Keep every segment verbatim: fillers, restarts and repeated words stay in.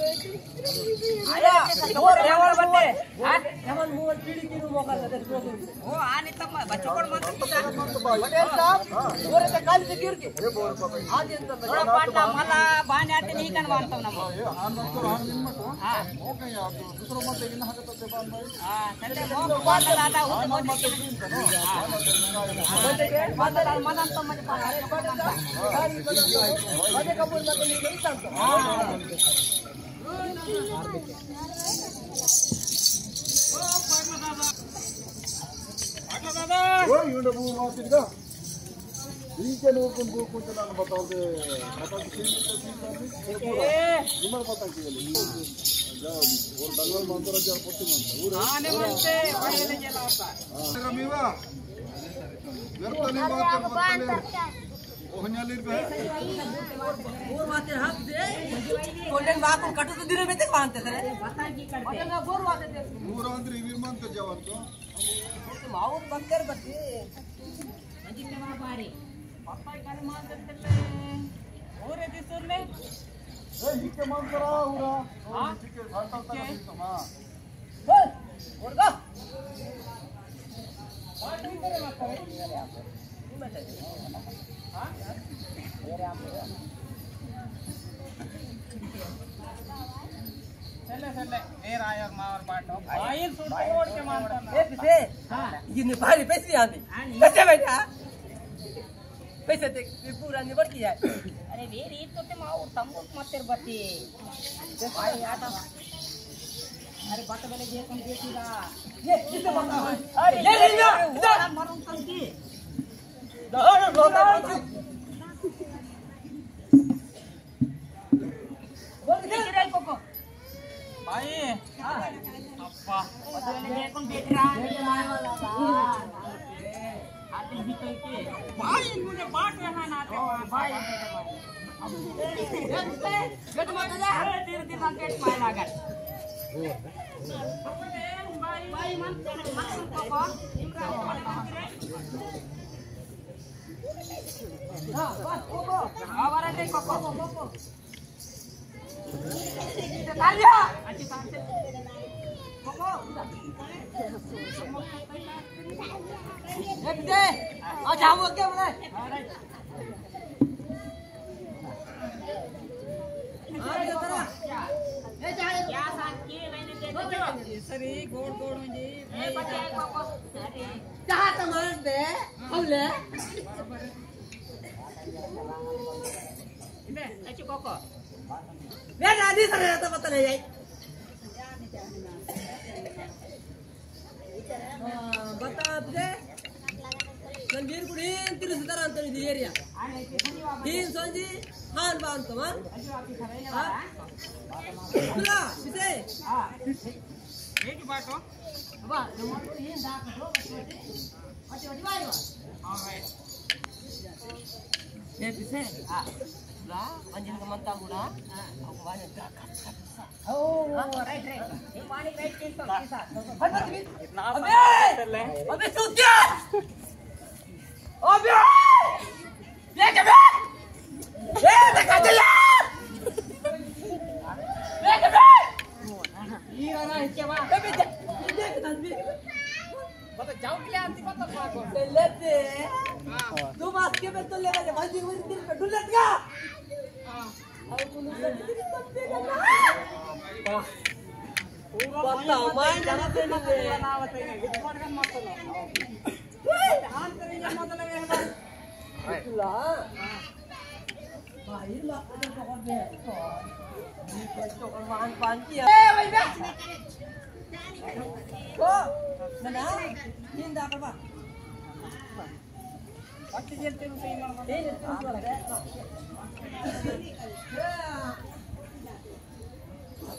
आया, बोर रेवल बन्ने। हाँ? एमन मुवल पीढ़ी की नु मौका दे दे। ओ, आने तब मैं बच्चों को मत पता। पटेल साहब, बोरे ते काल से गिर के। आज ये तो थोड़ा पाटला मला बाने आते नहीं कन मानता ना। हाँ। हाँ, चले, वो बात दादा, वो तो बहुत हाँ। हाँ। हाँ। हाँ। ओ, युंडा बू मासिंगा। इनके नूर कुन बू कुन चला बताओ दे, बताओ दे, किन तो किन तो नहीं, निमर पता किया ले। जा, वो दलवार मंत्र जा पत्ती मंत्र। आने मंत्र, पहले ये लाता। हाँ। मेरा मीवा, मेरे को नहीं बात कर, मत कर ले। ओहन्यालीर बे। और बातें हाथ दे। कोल्डन बात को कटु तो दिनों में तक मानते थे। बता की करते। और ना बोर बातें दे। नूरांद्र इवीर मान तो जवान तो। तो माउर बक्कर बत्ती। मंजिल के माँ बारी। पापा कल मान करते ले। और ये दिसुर ले। ए, हिके मान करा, उरा। हाँ? हिके घाटा तक हिके। तो, हाँ। बोल, बोल बा। चले, चले, ए रायर मावर बाटो। भाई सूट ओढ़ के मानता ना। ए, पीछे। हाँ। ये ने भारी पैसे आंदे। हाँ, नहीं। कैसे बेटा? पैसे ते पूरा निबड़ किया। अरे वे रीत तो ते माँ और तंबू मत तेरे बत्ती। भाई आता। अरे बत बले जे कम बेटी रा। ये किसे बता? अरे ये ले जा। मरूं तंती। दारू लोटा। बोल के रे कोको। भाई। हाँ। अब्बा। पता नहीं कौन बैठ रहा है। भाई, मुझे बात है ना, ना, भाई। गेट मत जा। अरे, धीरे, धीरे, गेट पाए लागल। भाई, मन, मन, कोको। हाँ, बस, कोको। आवारा नहीं, कोको। अच्छा, हम ओके बोले। सरी गोड़ गोड़ में जी। चाहा तो मान दे, हम ले। इधर, अच्छी कोको। वे रानी सर, तो पता नहीं आई। हाँ, बता तुझे। रणबीर कुड़ी तीन सौ तरह तो दी एरिया। तीन सौ जी, हान बांध तो, हाँ? हाँ? पूरा, इसे? एक बात हो। वाह, नंबर तो ये ना करो, बस ये। अच्छा, अच्छा, भाई, वाह। हाँ, भाई। ये पीछे? हाँ। ला, अंजन का मनता हुआ। हाँ। अब वाले का खा, खा, खा। ओ, हाँ? Right, right. ये पानी राइट के तो, के साथ। हट, हट, हट। अबे! अबे, चूतिया! अबे! देख बे! ए, देख, देख, देख! देख बे! ये रहा, इसके बाद। ए, बे, देख, देख, देख, देख। बता, जाओ के लिए आंटी, बता, पागल। ले लेते। हाँ। तू बात के में तो ले लेते, भाई जी, वो दिल पे डुलत गया। हाँ। और तू लोग तो दिल पे डुलत गया। हाँ। बता, मैं जाना से नहीं दे। ना बताइए, ये तुम्हारे का मत सुनो। हां, तेरे ये मतलब है ना। तुला। बाहर मत कर, तो कर दे। ये तो कर मान पान की है। ए, भाई बे। ओ, मना, नींद आ बाबा। बाकी जेल तेरे से ही मर मर। ए, तेरे से ही मर।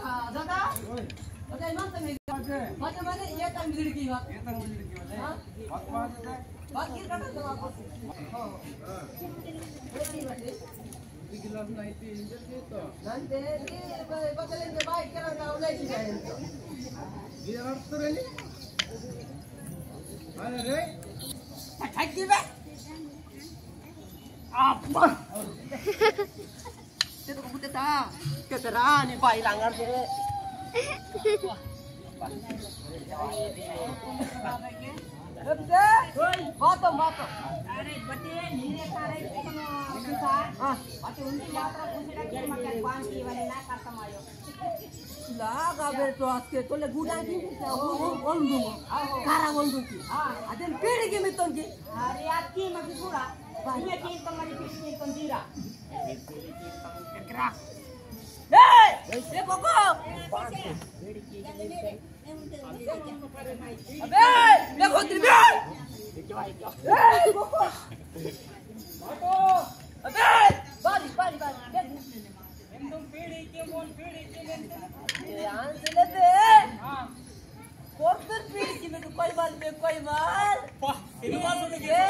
आ, दादा, दादा, इमान तमे, बात माने, ये तंग बिजली की बात। ये तंग बिजली की बात है। हाँ? बात मान लेते हैं। बात की करता था आपस में। हाँ। ये की बात है? ये गिलास नहीं थी, इंजन थी तो। नंदे, ये ब-, बगल में बाइक करा था, उलाई की जाए तो। ये अर्थ तो नहीं। अरे रे। ठग की बे। आप। ते तो कुत्ते ता, ते तो रानी बाई रांगर दे। बातो, बातो। अरे, बटे, नीरे तारे, हाँ। बटे, उनकी मात्रा दूसरे के मक्के पान की वाले ना करता मायो। लागा बेटो, आज के तोले गुड़ा की, वो, वो, वो, वो, कारा वो, वो की। हाँ। अदेन पीढ़ी की मितोन की। अरे, आज की मत गुड़ा। ये की तो मरी पीढ़ी की तो जीरा। ए, ए, कोको। अबे, देखो तेरी बे। ए, कोको। अबे, बारी, बारी, बारी। एकदम पीढ़ी के मन, पीढ़ी के मन। ए, आंसर ले दे। हाँ। कोरकर पीस की में तो कोई बात में कोई मार। वाह, सिनेमा सुन के ये।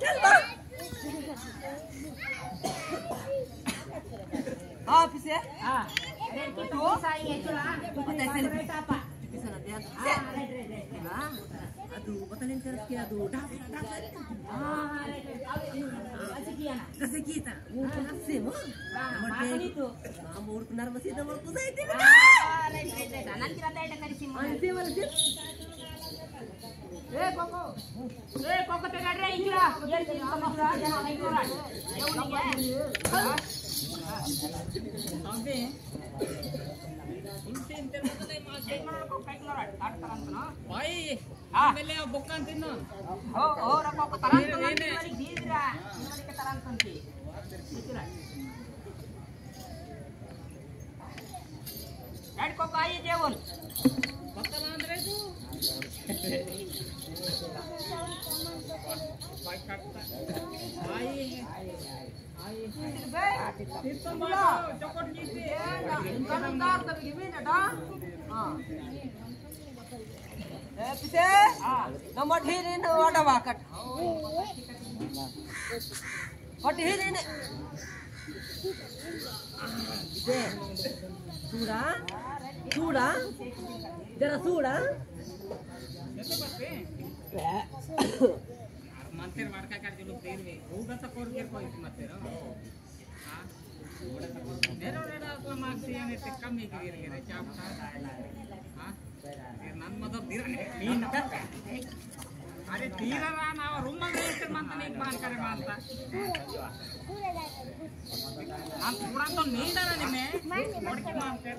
चल बा। हाँ, पीसे। हाँ। अरे, तू तो साई है, चला। पता है, चल। पीसे ना, ध्यान से। हाँ, right, right, right। हाँ। अदु, बता लेन कर क्या, अदु, डांस, डांस। हाँ, right, right। अब, अब, ऐसे किया ना। कैसे किया था? वो तो हंसे वो। हाँ, मटे बात नहीं तो। माम और कुनार मसीद और कुछ ऐसे भी ना। हाँ, right, right, right। नान की रहता है टकरी सिम। ऐसे वाले से। ए कोको, ए कोको ते डर रही क्या? ये चीज समझ रहा है, यहाँ नहीं हो रहा है। ये उन्हीं क्या है? अबे, इनसे इंटरव्यू तो नहीं मार। एक मिनट को पैक मारा, काट कर अंत ना। भाई, हाँ। पहले आप बोकान थे ना। हो, हो, रखो, को तरह तो नहीं, नहीं। वाली धीरे धीरे, इन्होंने के तरह तो नहीं। इतना। हेड को काई जेवण? बत्तल आंद्रे तू। भाई काटता। भाई। ए, पीसे? हाँ। नमठीरी न वाटा वाकट। मठीरी न। पीसे। चूड़ा। चूड़ा। जरा चूड़ा। मंत्री वाड़का कर जो लोग देर में, वो बस कोर के कोई मंत्री हो। हाँ? मेरे वाले ना अपना मार्क्स यानी ते कम ही गिर गिर, क्या बता? हाँ? ये नन मतलब धीरे, मीन का? अरे धीरे रहा ना, और रूम में रहे, फिर मन तो नहीं मान करे मानता। हम पूरा तो नहीं डरा नहीं मैं, और की मान कर?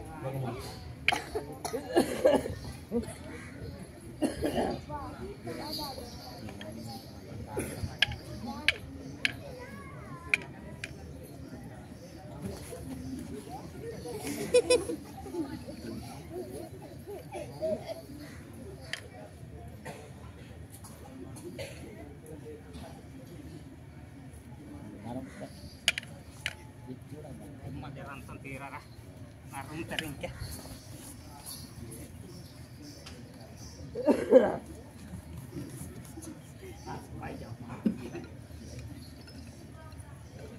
अम्मा जरा अंतन तेरा रा। ना रूम तरिंके।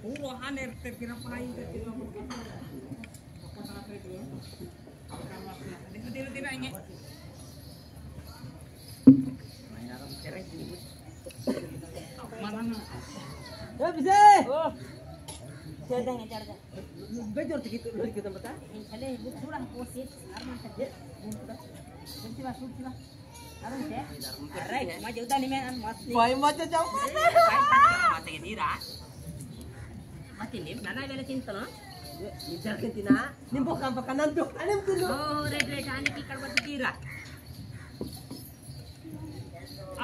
पूरा हाने तेरे किरा पाई के तेरा। धीरे, धीरे, धीरे आएंगे। ए, विजय! ओ। चढ़ जाएंगे, चढ़ जाएंगे। बेजोर से कित-, लोरी कितना बता? ये चले, वो थोड़ा कोशिश, आराम से। ये, वो थोड़ा। सुन सिवा, सुन सिवा। अरे, मजा उदा नहीं मैं, मस्त नहीं। भाई, मजा जाओ। ए, भाई, मत करो, मत ये नहीं रहा। मत ये नहीं, ना, ना, ये वाला चिंता ना। ये, ये जल्दी ना। निम्बो काम पका नंदो, अरे तुलो। ओ, रेड, रेड, आने की कड़वा तो तीरा।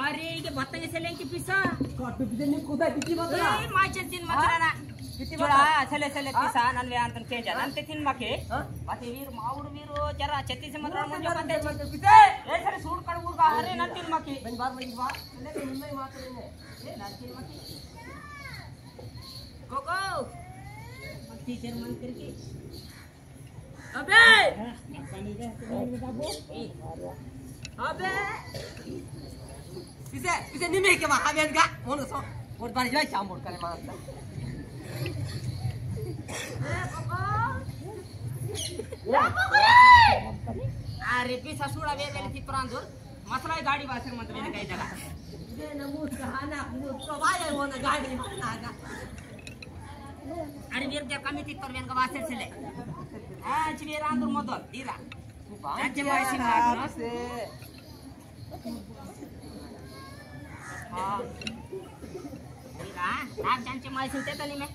अरे, ये बत्ता ये सेलें की पिसा। काट भी देने को दा कितनी बत्ता? ए, माचन तीन हाँ? मत रहा ना। कितनी चुड़ा, बत्ता? सेले, सेले हाँ? पिसा, नन वे आंतन के जा, हाँ? नन ते तीन मके। हाँ? बात वीर, माउर वीर, जरा छत्तीस मत रहा, मुझे मत दे। मत पिसे। ए, सरे सूट कड़वुर का, अरे, नन तीन मके। बन बार, बन बार। ले, मुंबई मात्र में। ए, नन तीन मके। कोको। टीचर मन करके। अबे! अबे! पीसे, पीसे निमे के वहाँ अबे का? मोन सो, मोर बारी जाए चाम मोर करे मारता। अरे, पीसा सुड़ा वे, वे, चित्रांदुर। मसला गाड़ी बासर मंत्री ने कही जगह। ये ना मुझ कहा ना, मुझ तो भाई वो ना गाड़ी में आगा। अरे वीर के कमी तित्तर वेन का वासे सिले। आ, चिवे रांदुर मोदल, दीरा। चांचे मायसिन वाटना। हाँ। दीरा, आप चांचे मायसिन ते तनी में।